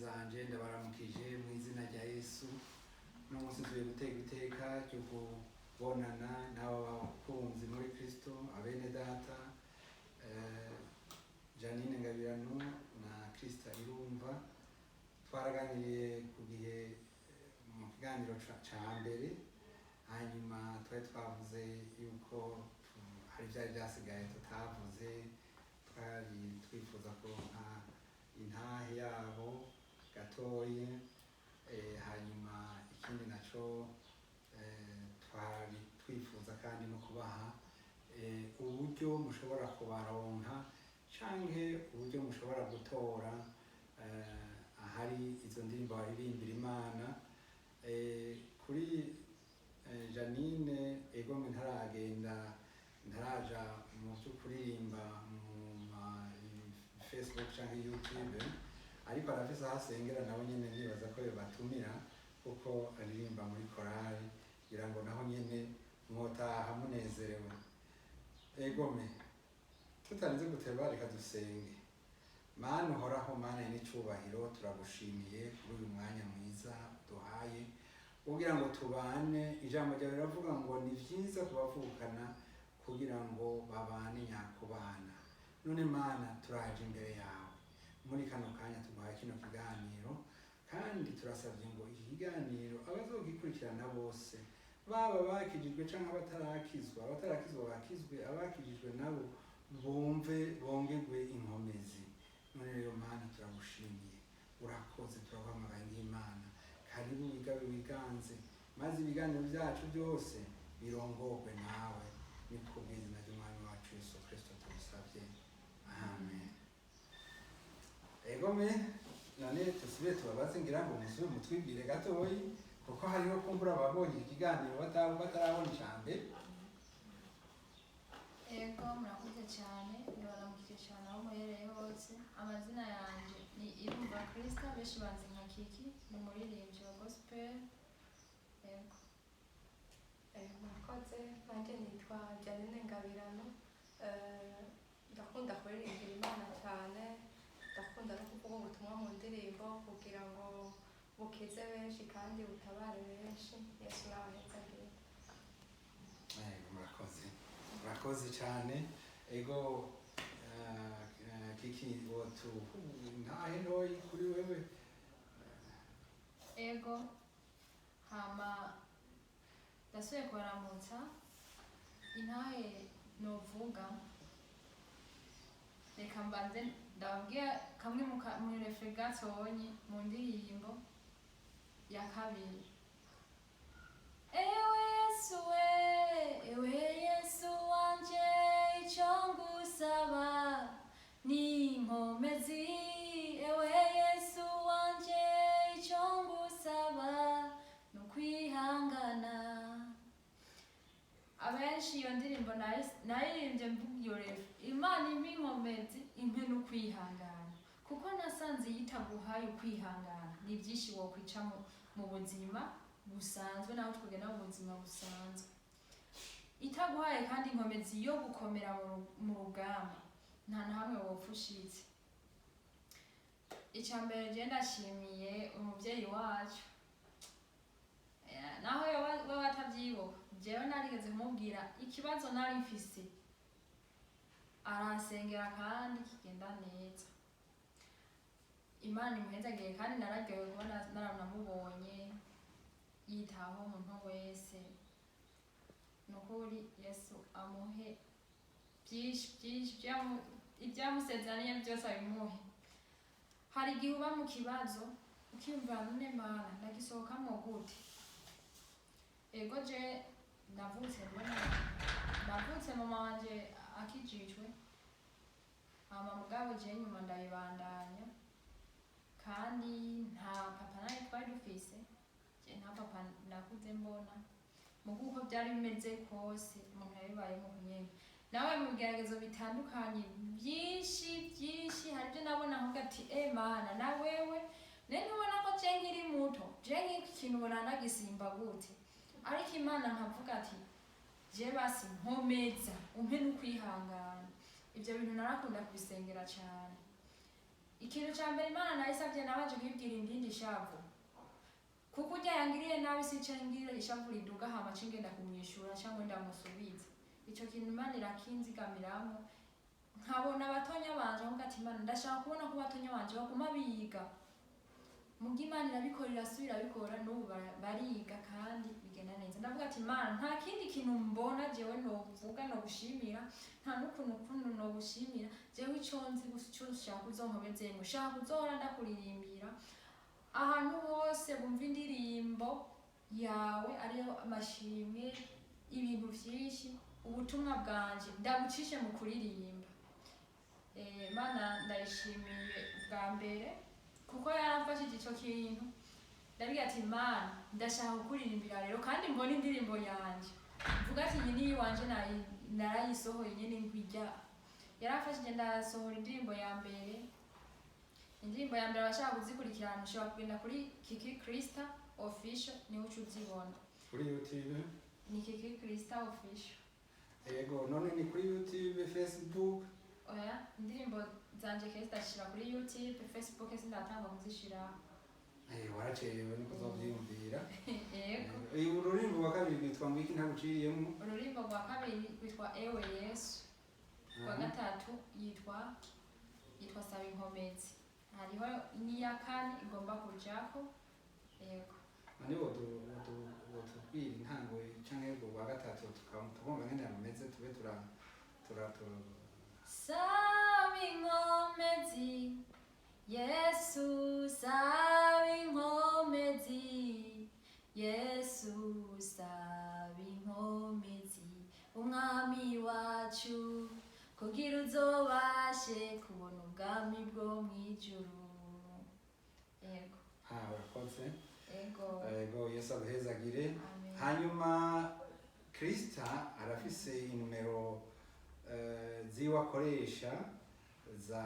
Zanje, ndabaramukije mu izina rya Yesu. Uno munsi tugiye guteka iteka ryo kubonana n'aba bakunzi muri Kristo, abene data Janine Ngabirano na Krista Irumva. Twaraganiriye ku gihe mu kiganiro ca mbere, hanyuma twari twavuze yuko hari byari byasigaye tutavuze. Twari twifuza kuronka intahe yabo gatoyi, hanyuma ikindi naco twari twifuza kandi no kubaha uburyo mushobora kubaronka canke uburyo mushobora gutora ahari izo ndirimbo baririmbira Imana. Kuri Janine, egome, ntaragenda, ntaraja mu byo kuririmba mu ma Facebook canke YouTube, ariko arafise aho asengera. Nawe nyene nibaza ko yobatumira kuko aririmba muri korali, kugira ngo naho nyene mwotaha munezerewe. Egome, tutarinze guteba, reka dusenge. Mana uhoraho, Mana n'icubahiro, turagushimiye kuri uyu mwanya mwiza duhaye kugira ngo tubane. Ijambo ryawe riravuga ngo ni vyiza kubavukana kugira ngo babane nyakubana. None Mana, turaje imbere yawe muri kano kanya, tuguhaye kino kiganiro, kandi turasabye ngo iki kiganiro abazogikurikirana bose, baba bakijijwe canke abatarakizwa, abatarakizwa bakizwe, abakijijwe nabo bumve bongerwe inkomezi. None rero Mana, turagushimiye, urakoze, turaguhamagaye nk'Imana. Karibu wigabe wiganze, maze ibiganiro byacu byose birongorwe nawe. Ni ku bw'izina ry'Umwami wacu Yesu Kristo tubisabye, amen. Egome, none tusubire tubabaze, ngira ngo musubire mutwibwire gatoyi, kuko hariho kumbura ababonye ikiganiro batarabona ijambo. Ego, murakoze cyane, ndabaramukije cyane aho muherereye hose. Amazina yanjye ni Irumva Krista, benshi banzi nka Kiki, ni umuririmbyi wa gospel. Ego. Murakoze, nanjye nitwa Janine Ngabirano. Ndakunda kuririmbira Imana cyane, ndakunda no kuvuga ubutumwa mu ndirimbo kugira ngo bukize benshi kandi butabare benshi. Yesu n'abahezagire. Ego, murakoze, murakoze cyane. Ego, Kiki, wotu ntahe ntoyi kuri wewe? Ego, hama ndasubiye kubaramutsa. Intahe novuga, reka mbanze ndababwira kamwe mu refrain gatonyi mu ndirimbo ya kabiri: "Ewe Yesu we, ewe Yesu wanje, icyo ngusaba ni inkomezi. Ewe Yesu wanje, icyo ngusaba ni ukwihangana." Abenshi iyo ndirimbo naririmbye mvuga iyo refrain: Imana impa inkomezi, impe n'ukwihangana, kuko nasanze iyo itaguhaye ukwihangana ni byinshi wokwica mu buzima busanzwe. Naho twogenda mu buzima busanzwe, itaguhaye kandi inkomezi yo gukomera mu rugamba, nta na hamwe wopfa ushitse. Icya mbere, je ndashimiye umuvyeyi wacu. Naho yoba wewe atavyibuka, jewe narigeze kumubwira ikibazo nari mfise, aransengera kandi kigenda neza. Imana imuhezagiye, kandi nararyohewe kuba naranamubonye yitaho umuntu wese. Nukuri Yesu amuhe byinshi byinshi, ibyamusezeraniye byose abimuhe. Hari igihe uba mu kibazo ukiyumvira: "None Mana, ndagisohokamwo gute?" Ego, je navutse mbona, navutse mama wanje akijijwe, hama mugabo je nyuma ndabibandanya, kandi nta papa nawe twari dufise. Je nta papa nakuze mbona. Muga uko byari bimeze kose, umuntu yabibayemo nyene nawe mu bigeragezo bitandukanye byinshi byinshi. Hari ibyo nabona nkavuga ati: "E Mana, na wewe ne ntubona ko je nkiri muto, je nk'iki kintu ubona nagisimba gute?" Ariko Imana nkavuga ati: "Je basi nkomeza, umpe n'ukwihangana." Ibyo bintu narakunda kubisengera cyane. Ikintu ca mbere Imana nayisavye, nabanje kuyibwira indindi ishavu, kuko urya yangiriye nabi sica ngire ishavu riduga hama ce ngenda kumwishura cyangwa ndamusubiza. Ico kintu Imana irakinzigamiramwo, nkabona abatonya banje, nkuko ati: "Imana, ndashaka kubona ko abatonya banje baguma biga." Muga Imana irabikora, irasubira bikora, n'ubu bariga kandi bigenda neza. Ndavuga ati: "Imana, nta kindi kintu mbona jewe novuga nogushimira, nta n'ukuntu kuntu nogushimira. Jewe ico nzi gusa, ico nshaka uzonkomezemwo, nshaka kuzohora ndakuririmbira ahantu hose bumva indirimbo yawe, ariyo amashimwe, ibintu vyinshi, ubutumwa bwanje ndabucishe mu kuririmba." Mana ndayishimiye bwa mbere kuko yaramfashije ico kintu. Ndabiga ati: "Mana, ndashaka kukuririmbira rero kandi mbona indirimbo yanje, mvuga ati iyi niyo iwanje, narayisohoye nyene nkwirya." Yaramfashije ndasohora indirimbo ya mbere. Indirimbo ya mbere, abashaka kuzikurikirana ushobora kugenda kuri Kiki Krista Official, niho uca uzibona. Kuri YouTube? Ni Kiki Krista Official. Yego, none ni kuri YouTube, Facebook? Oya, indirimbo zanje kenshi ndazishira kuri YouTube. Facebook sindatangwa kuzishiraho. Waracerewe, niko uzovyiyumvira. Yego. Ururirimbo rwa kabiri rwitwa ngo iki, ntaguciriyemo? Ururimbo rwa kabiri rwitwa Ewe Yesu. Rwa gatatu yitwa Saba Inkomezi. Hariho n'iya kane igomba kujako, yego. None wotubwira intango canke urwo rwa gatatu, tukumva ngene rumeze, tube tura Saba inkomezi Yesu, saba inkomezi Yesu, saba inkomezi Umwami wacu, kugira uzobashe kubona ubwami bwo mw'ijuru. Yego. Ah, urakoze. Yego. Yego, Yesu aguhezagire. Amen. Hanyuma Krista arafise inimero ziwe akoresha za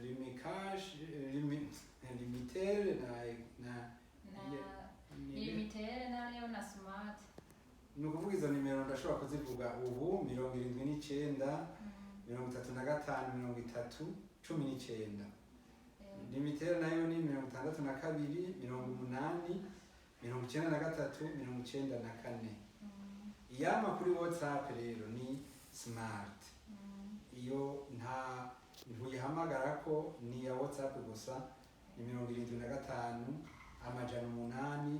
Lumicash, Lumitel na Na ni- Lumitel na Leo na Smart. Ni ukuvuga izo nimero ndashobora kuzivuga ubu: 79 35 30 19. Lumitel nayo ni 62 80 93 94. Iyama kuri WhatsApp rero ni Smart. Iyo nta ntuyihamagara ko, ni iya WhatsApp gusa, ni 75 800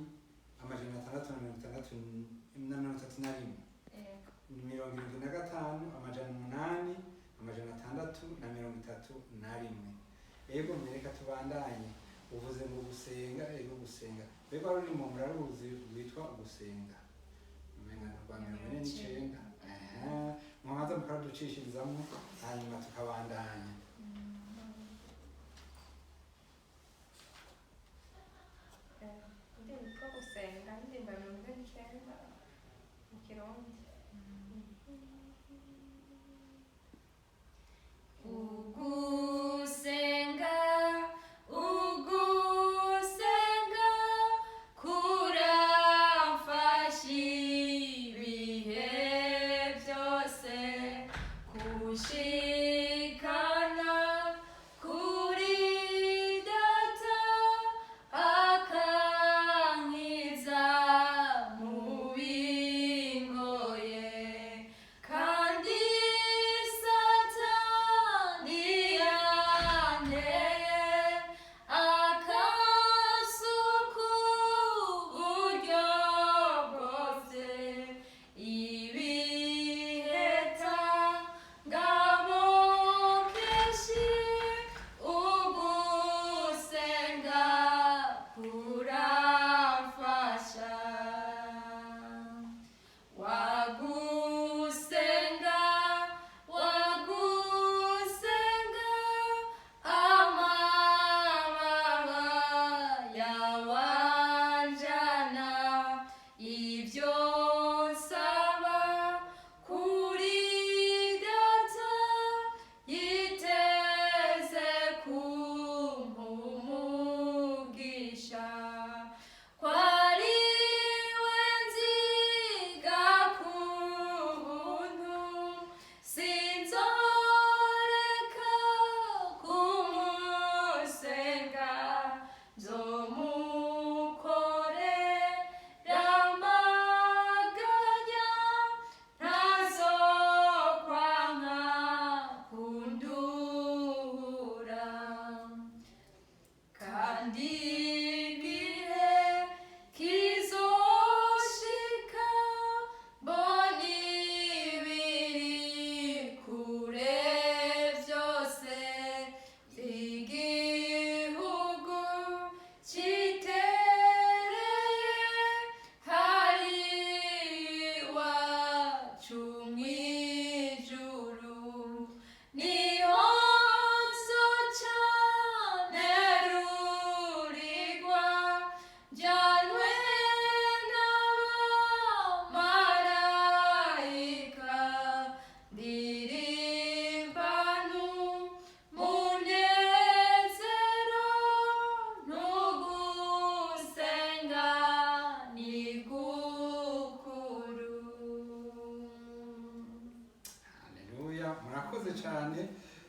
661. Yego. 75 800 631. Ego, mwereka tubandanye. Uvuze ngo gusenga, ego gusenga. Mbega ruri mu muraruzi rwitwa ugusenga, umenga ni urwa 49. Ehe, mwabanza mukaruducishirizamo hanyuma tukabandanya. Indirimbo yitwa Gusenga, indirimbo ya 49 mu Kirundi. Ugusenga, ugusenga kuramfasha ibihe byose kushikana.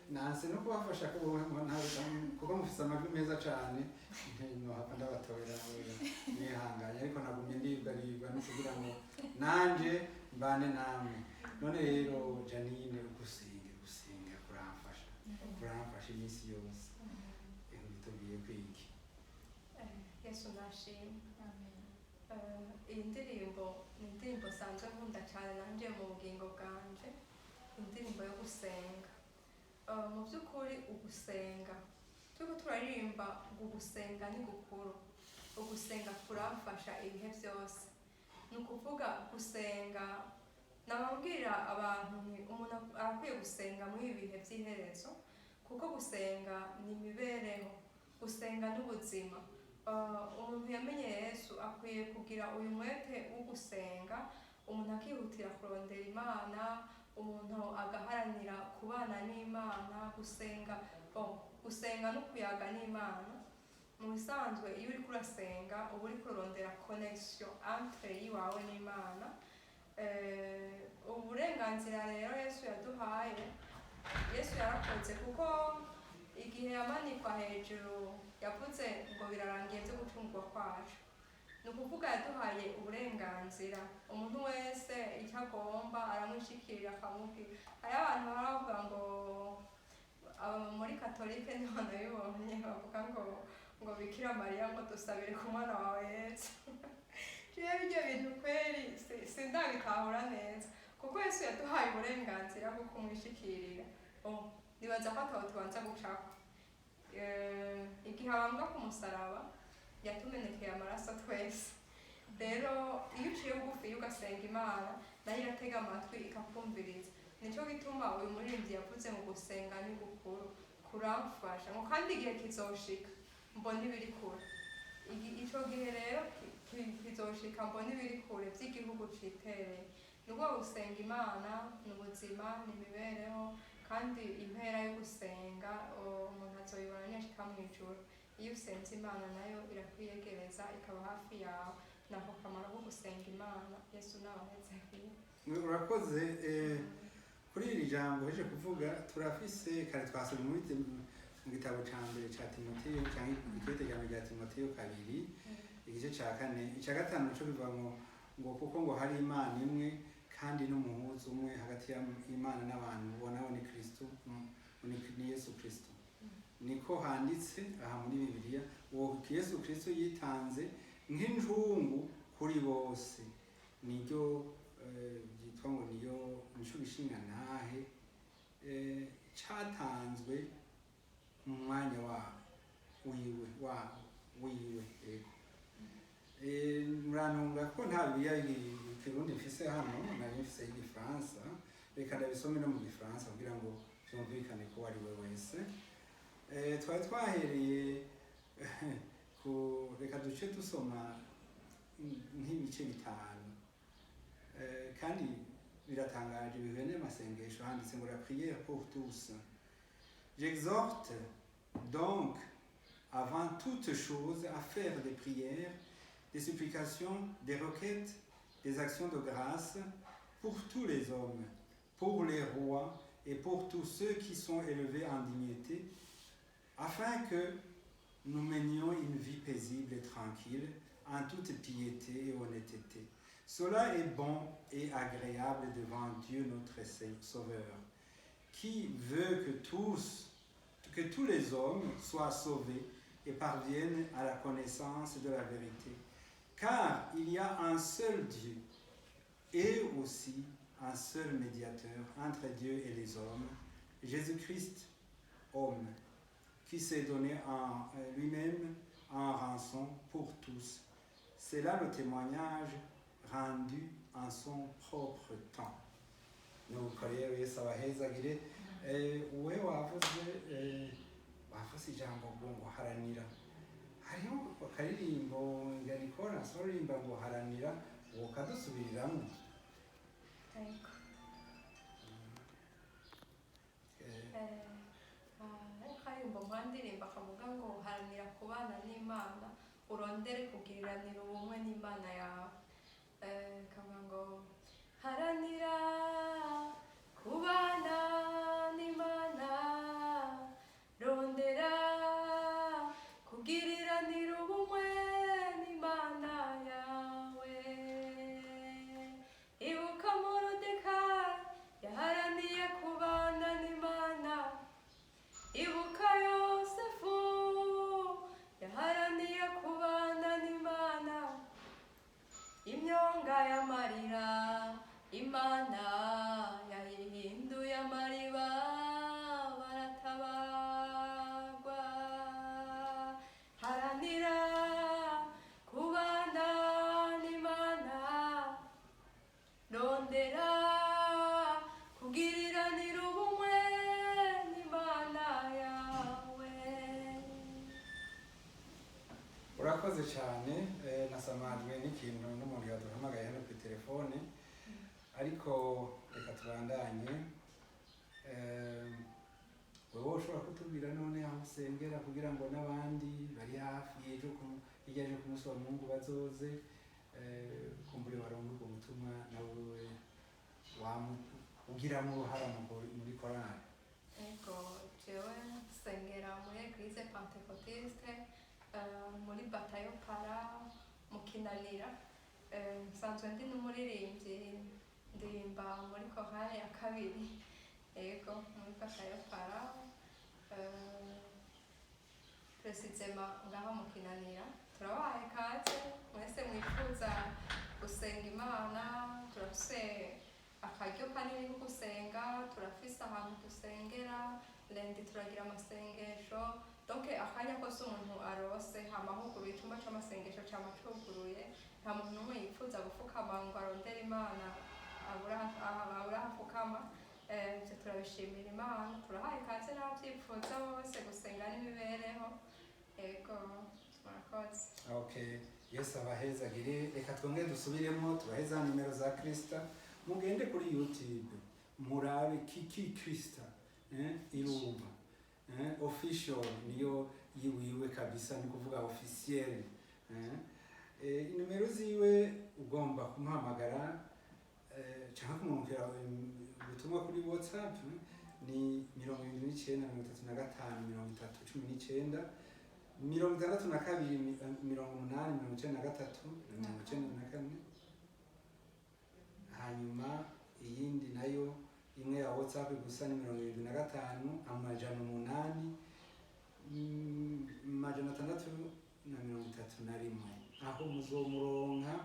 Nanse no kubafasha kuko mufise amajwi meza cane, nohava ndabatorera nihanganye, ariko nagumye ndibwaribwa no kugira ngo nanje mbane namwe. None rero Janine, ugusenga, gusenga kuramfasha iminsi yose. Bitubwiye kwiki? Yesu nashimwe. Iyi ndirimbo ni indirimbo nsanzwe nkunda cyane nanjye mu bugingo bwanje, indirimbo yo gusenga. Mu by'ukuri ugusenga turiko turaririmba ngo ugusenga ni gukuru, ugusenga kuramfasha ibihe byose. Ni ukuvuga gusenga, nababwira abantu nti umuntu arakwiye gusenga muri ibi bihe by'iherezo, kuko gusenga ni imibereho, gusenga ni ubuzima. Umuntu yamenye Yesu akwiye kugira uyu mwete wo gusenga, umuntu akihutira kurondera Imana, umuntu agaharanira kubana n'Imana. Gusenga, bon, gusenga no kuyaga n'Imana. Mu bisanzwe iyo uriko urasenga uba uriko urondera connexion entre yiwawe n'Imana. Uburenganzira rero Yesu yaduhaye, Yesu yarakoze, kuko igihe yamanikwa hejuru yavuze ngo birarangiye byo gucungurwa kwacu. Ni ukuvuga yaduhaye uburenganzira, umuntu wese icyo agomba aramwishikirira akamubwira. Hariho abantu bahora bavuga ngo aba muri Katolike niho nabibonye, bavuga ngo Bikira Mariya ngo dusabire ku mwana wawe Yesu. Jewe ibyo bintu kweri sindabitahura neza, kuko Yesu yaduhaye uburenganzira bwo kumwishikirira. Oh, nibaza ko ataho tubanza gucako. Igihe abambwa ku musaraba yatumenekeye amaraso twese. Rero iyo uciye bugufi, iyo ugasenga Imana, nayo iratega amatwi ikakumviriza. Nicyo gituma uyu muririmbyi yavuze ngo gusenga ni gukuru kuramfasha, ngo kandi igihe kizoshika mbona ibiri kure. Ico gihe rero kizoshika mbona ibiri kure by'igihugu citereye. Ni ukuvuga gusenga Imana ni ubuzima, ni imibereho, kandi impera yo gusenga umuntu azoyibona niyashika mw'ijuru. Iyo usenze Imana nayo irakwiyegereza, ikaba hafi yawe. Nako kamaro ko gusenga Imana. Yesu nabahezekeye. Urakoze. Kuri iri jambo uheje kuvuga, turafise kare twasomye mu gitabo ca mbere ca Timoteyo, canke ikete rya mbere rya Timoteyo 2, igice ca 4, ica 5 nico bivuga ngo kuko ngo hari Imana imwe kandi n'umuhuza umwe hagati y'Imana n'abantu, uwo nawe ni Kristo, ni Yesu Kristo. Niko handitse aha muri Bibiliya. Uwo Yesu Kristo yitanze nk'injungu kuri bose, niryo byitwa ngo niyo nico gishinga ntahe catanzwe mu mwanya wa wiwe wa wiwe. Yego. Murantunga ko nta Bibiliya y'ikirundi mfise hano, nari mfise y'igifaransa. Reka ndabisome no mu gifaransa kugira ngo vyumvikane ko ari we wese. Twari twahereye ku, reka duce dusoma nk'ibice 5. Kandi biratangaje, bihuye n'amasengesho. Handitse ngo la prière pour tous. J'exhorte donc avant toute chose à faire des prières, des supplications, des requêtes, des actions de grâce pour tous les hommes, pour les rois et pour tous ceux qui sont élevés en dignité, afin que nous menions une vie paisible et tranquille, en toute piété et honnêteté. Cela est bon et agréable devant Dieu notre Sauveur, qui veut que tous les hommes soient sauvés et parviennent à la connaissance de la vérité. Car il y a un seul Dieu et aussi un seul médiateur entre Dieu et les hommes, Jésus-Christ, homme, qui s'est donné en lui-même en rançon pour tous. C'est là le témoignage rendu en son propre temps. Nuko rero Yesu abahezagire. We wavuze ijambo ngo haranira. Hariho akaririmbo nganikora soririmba ngo haranira, wokadusubiriramo? Yego. Akaririmbo mwandirimba kavuga ngo haranira kubana n'Imana, urondere kugiriranira ubumwe n'Imana yawe. Kavuga ngo haranira kubana n'Imana. Urakoze cyane. Nasamajwe n'ikintu n'umuntu yaduhamagaye hano kuri telefone, ariko reka tubandanye. Wewe ushobora kutubwira none aho usengera, kugira ngo n'abandi bari hafi ejo hirya ejo ku munsi wa Mungu bazoze, kumbure baronke ubwo butumwa, nawe ugiramo uruhara muri korali? Ego, jewe nsengera muri Église Pentecôtiste, muri Batayo Para mu Kinanira. Nsanzwe ndi n'umuririmbyi, ndirimba muri chorale ya kabiri. Ego, muri Batayo Para, précisément ngaho mu Kinanira. Turabahaye kaze mwese mwifuza gusenga Imana. Turafise akaryo kanini ko gusenga, turafise ahantu dusengera. Lundi turagira amasengesho, donc akanya kose umuntu arose hama huguruye, icumba c'amasengesho cama cuguruye. Nta muntu n'umwe yifuza gupfukama ngo arondere Imana abura aho apfukama. Ivyo turabishimira Imana. Turahaye ikaze n'abavyifuza bose gusenga n'imibereho. Ego, murakoze. Okay, Yesu abahezagire. Reka twongere dusubiremo, tubahe za nimero za Krista. Mugende kuri YouTube murabe Kiki Krista, Irumba, official niyo yiwiwe kabisa, ni kuvuga officiel. Inimero ziwe, ugomba kumuhamagara cyangwa kumurungikira ubutumwa kuri WhatsApp, ni 79 35 30 19, 62 80 93 na 94. Hanyuma iyindi nayo imwe ya WhatsApp gusa ni 75 800 631. Aho muzomuronka.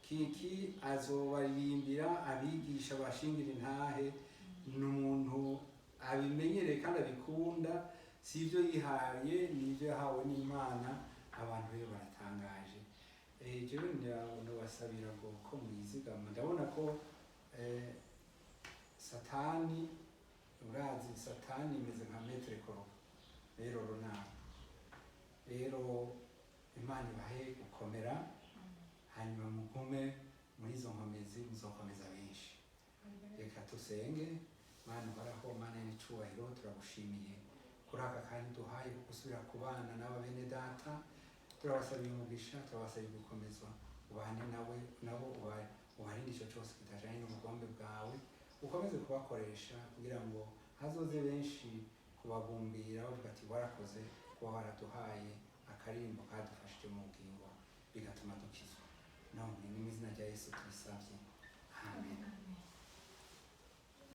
Kiki azobaririmbira, abigisha, bashingira intahe. Ni umuntu abimenyereye kandi abikunda. Si ibyo yihaye, ni ibyo yahawe n'Imana. Abantu rero baratangaje. Jewe ndabasabira ngo ko mwizigama. Ndabona ko Satani, urazi Satani imeze nka maître koro rero runaka. Rero Imana ibahe gukomera, hanyuma mugume muri izo nkomezi, muzokomeza benshi. Reka tusenge. Mana uhoraho, Mana y'icubahiro, turagushimiye kuri aka kanya duhaye ko gusubira kubana n'aba bene data. Turabasabiye umugisha, turabasabiye gukomezwa. Ubane nawe nabo, ubarinde ico cose kitajanye n'ubugombe bwawe. Ukomeze kubakoresha kugira ngo hazoze benshi kubabumbira, bavuga ati: "Warakoze kuba waraduhaye akaririmbo kadufashije mu bugingo, bigatuma dukizwa." None ni mu izina rya Yesu tubisabye.